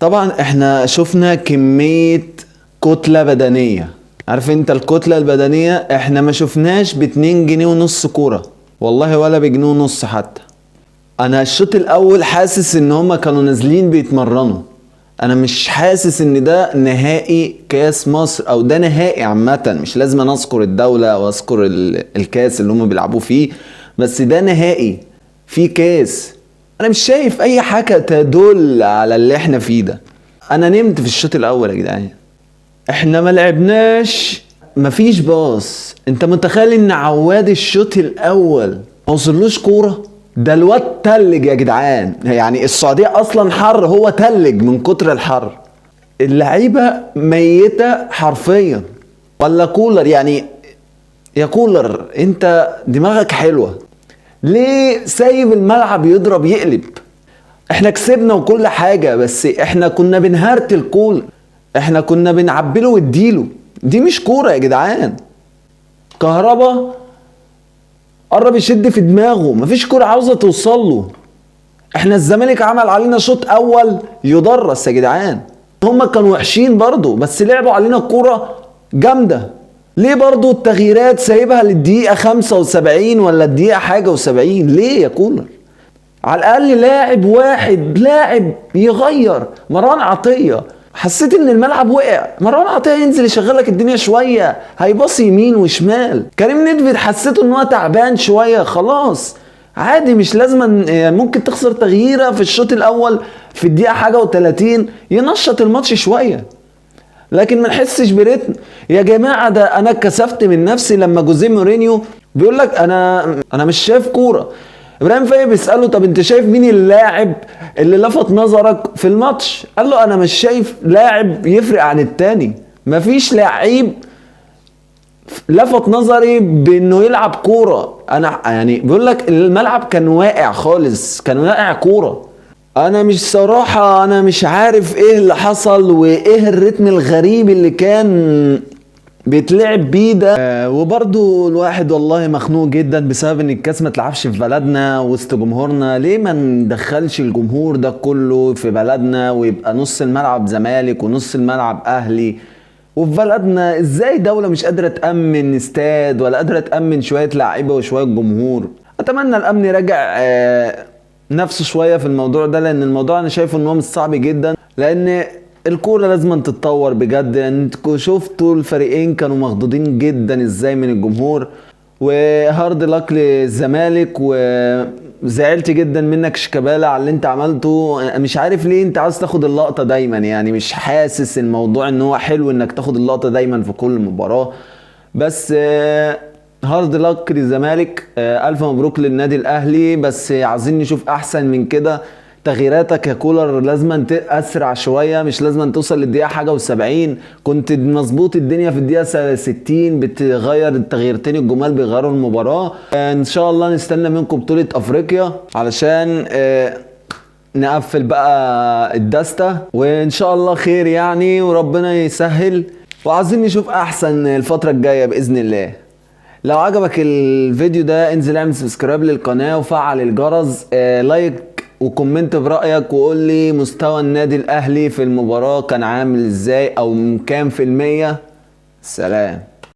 طبعا احنا شفنا كمية كتلة بدنية، عارف انت الكتلة البدنية، احنا ما شفناش ب2.5 جنيه كورة والله، ولا بجنيه ونص حتى. انا الشوط الاول حاسس ان هما كانوا نازلين بيتمرنوا، انا مش حاسس ان ده نهائي كاس مصر او ده نهائي عامة، مش لازم انا اذكر الدولة او اذكر الكاس اللي هما بيلعبوه فيه، بس ده نهائي في كاس. انا مش شايف اي حاجة تدل على اللي احنا فيه ده. انا نمت في الشوط الاول يا جدعان، احنا ما لعبناش، مفيش باص. انت متخيل ان عواد الشوط الاول ما وصلوش كورة؟ ده الواد تلج يا جدعان، يعني السعودية اصلا حر، هو تلج من كتر الحر. اللعيبة ميته حرفيا. ولا كولر، يعني يا كولر انت دماغك حلوة، ليه سايب الملعب يضرب يقلب؟ احنا كسبنا وكل حاجة، بس احنا كنا بنهرت الكولر، احنا كنا بنعبله واديله. دي مش كورة يا جدعان. كهربا قرب يشد في دماغه، مفيش كورة عاوزه توصل له. احنا الزمالك عمل علينا شوط اول يدرس يا جدعان، هما كانوا وحشين برضو بس لعبوا علينا كورة جامدة. ليه برضو التغييرات سايبها للدقيقه 75 ولا الدقيقة حاجة و70؟ ليه يا كولر؟ على الاقل لاعب واحد، لاعب يغير. مروان عطية حسيت ان الملعب وقع، مروان عطية ينزل يشغلك الدنيا شوية، هيبص يمين وشمال. كريم ندفد حسيته ان هو تعبان شوية، خلاص عادي، مش لازم، ممكن تخسر تغييره في الشوط الاول في الدقيقة حاجة و30 ينشط الماتش شوية، لكن ما نحسش برتم يا جماعة. ده انا اتكسفت من نفسي لما جوزيه مورينيو بيقول لك انا مش شايف كورة. ابراهيم فايق بيساله طب انت شايف مين اللاعب اللي لفت نظرك في الماتش؟ قال له انا مش شايف لاعب يفرق عن التاني، مفيش لعيب لفت نظري بانه يلعب كورة. انا يعني بيقول لك الملعب كان واقع خالص، كان واقع كورة. انا مش صراحة انا مش عارف ايه اللي حصل وايه الريتم الغريب اللي كان بيتلعب بيه ده. وبرضو الواحد والله مخنوق جدا بسبب ان الكاس ما اتلعبش في بلدنا وسط جمهورنا. ليه ما ندخلش الجمهور ده كله في بلدنا ويبقى نص الملعب زمالك ونص الملعب اهلي وفي بلدنا؟ ازاي دولة مش قادرة تأمن استاد ولا قادرة تأمن شوية لعيبة وشوية جمهور؟ اتمنى الامن يراجع نفسه شوية في الموضوع ده، لان الموضوع انا شايفه ان هو مش صعب جدا، لان الكورة لازم تتطور بجد. لان انتوا شفتوا الفريقين كانوا مخضوضين جدا ازاي من الجمهور. و hard luck للزمالك، وزعلت جدا منك شيكابالا على اللي انت عملته. مش عارف ليه انت عاوز تاخد اللقطة دايما، يعني مش حاسس الموضوع ان هو حلو انك تاخد اللقطة دايما في كل مباراة. بس hard luck للزمالك، الف مبروك للنادي الاهلي، بس عايزين نشوف احسن من كده. تغييراتك يا كولر لازم اسرع شوية، مش لازم توصل للدقيقه حاجة و70، كنت مظبوط الدنيا في الدقيقة 60 بتغير التغييرتين الجمال بيغيروا المباراة. ان شاء الله نستنى منكم بطوله افريقيا علشان نقفل بقى الدستة، وان شاء الله خير يعني، وربنا يسهل، وعايزين نشوف احسن الفترة الجاية باذن الله. لو عجبك الفيديو ده انزل اعمل subscribe للقناة وفعل الجرس، like و comment برأيك، وقول لي مستوى النادي الاهلي في المباراة كان عامل ازاي او كام في المية. سلام.